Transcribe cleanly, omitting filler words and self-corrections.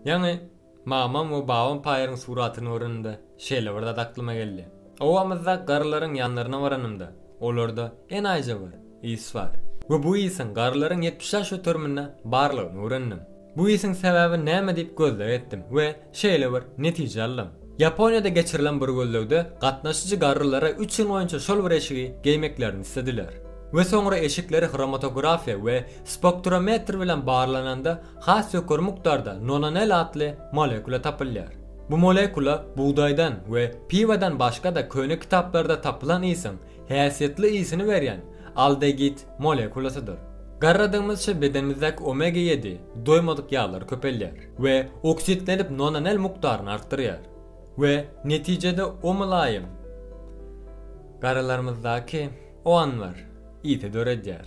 Ýaňy mamam we babam paýyryň suratyny görenimde şeýle bir zat aklyma geldi. Obamyzda garrylaryň ýanlaryna baranymda, olarda enaýyja bir ys bar. We bu ysyň garrylaryň 75 göteriminde barlygyny öwrendim. Bu ysyň sebäbi näme diýip gözleg etdim we şeýle bir netije aldym. Ýaponiýada geçirilen bir gözlegde gatnaşyjy garrylara üç ýyl boýunça şol bir eşigi geýmeklerini islediler. We soňra eşikleri hromatografiýa we spektrometr bilen barlananda has ýokary mukdarda nonanel atly molekula tapylýar. Bu molekula bugdaýdan we piwadan başga-da köne kitaplarda tapylan ysyň häsiýetli ysyny berýän aldegid molekulasydyr. Garradygymyzça bedenimizdäki omega 7 doýmadyk ýaglar köpelýär we oksidlenip nonanel mukdaryny artdyrýar we netijede o mylaýym garalarymyzdaky o anbar ysy döredýär.